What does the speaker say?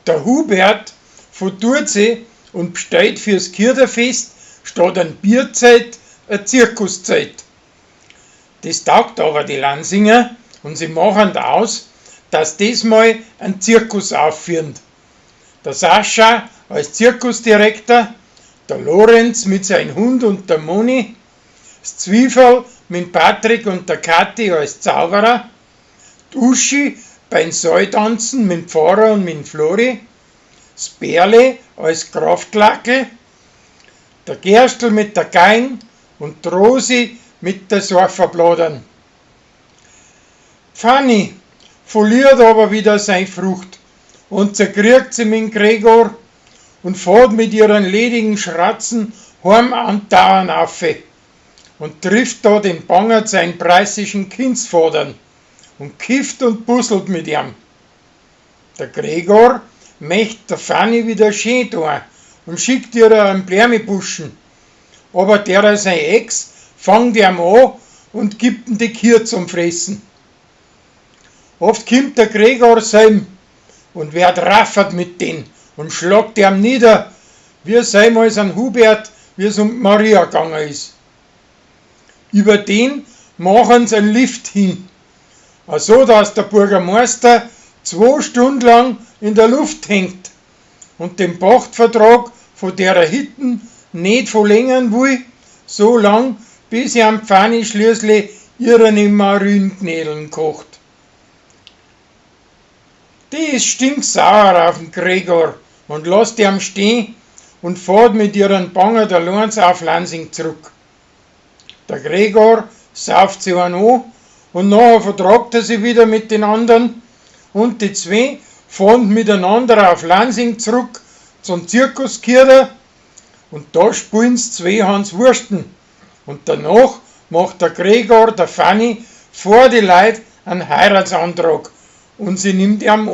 Der Hubert vertut sich und bestellt fürs Kirderfest statt ein Bierzelt ein Zirkuszelt. Das taugt aber die Lansinger und sie machen aus, dass diesmal einen Zirkus aufführen. Der Sascha als Zirkusdirektor, der Lorenz mit seinem Hund und der Moni, das Zwiefel mit Patrick und der Kathi als Zauberer, die Uschi beim Seiltanzen mit Pfarrer und mit Flori, das Berle als Kraftlackel, der Gerstl mit der Gein und die Rosi mit der Surferbladern. Fanny verliert aber wieder seine Frucht und zerkriegt sie mit Gregor und fährt mit ihren ledigen Schratzen heim an Tauern auf und trifft da den Bangert seinen preußischen Kindsvadern und kifft und puzzelt mit ihm. Der Gregor möcht der Fanny wieder schön tun und schickt ihr einen Blärmebuschen. Aber der sein Ex fangt ihm an und gibt ihm die Kier zum Fressen. Oft kommt der Gregor seim und wird raffert mit den und schlagt ihm nieder, wie es einmal an Hubert, wie es um Maria gegangen ist. Über den machen sie einen Lift hin, so dass der Bürgermeister 2 Stunden lang in der Luft hängt und den Pachtvertrag von der Hitten nicht verlängern will, so lang, bis sie am Pfanne schließlich ihren Marienknädeln kocht. Die ist stinksauer auf den Gregor und lässt ihn stehen und fährt mit ihren Banger der Lorenz auf Lansing zurück. Der Gregor sauft sie einen an und nachher vertragt er sich wieder mit den anderen und die zwei fahren miteinander auf Lansing zurück zum Zirkuskirder und da spielen sie zwei Hans Wursten. Und danach macht der Gregor der Fanny vor die Leute einen Heiratsantrag und sie nimmt ihn an.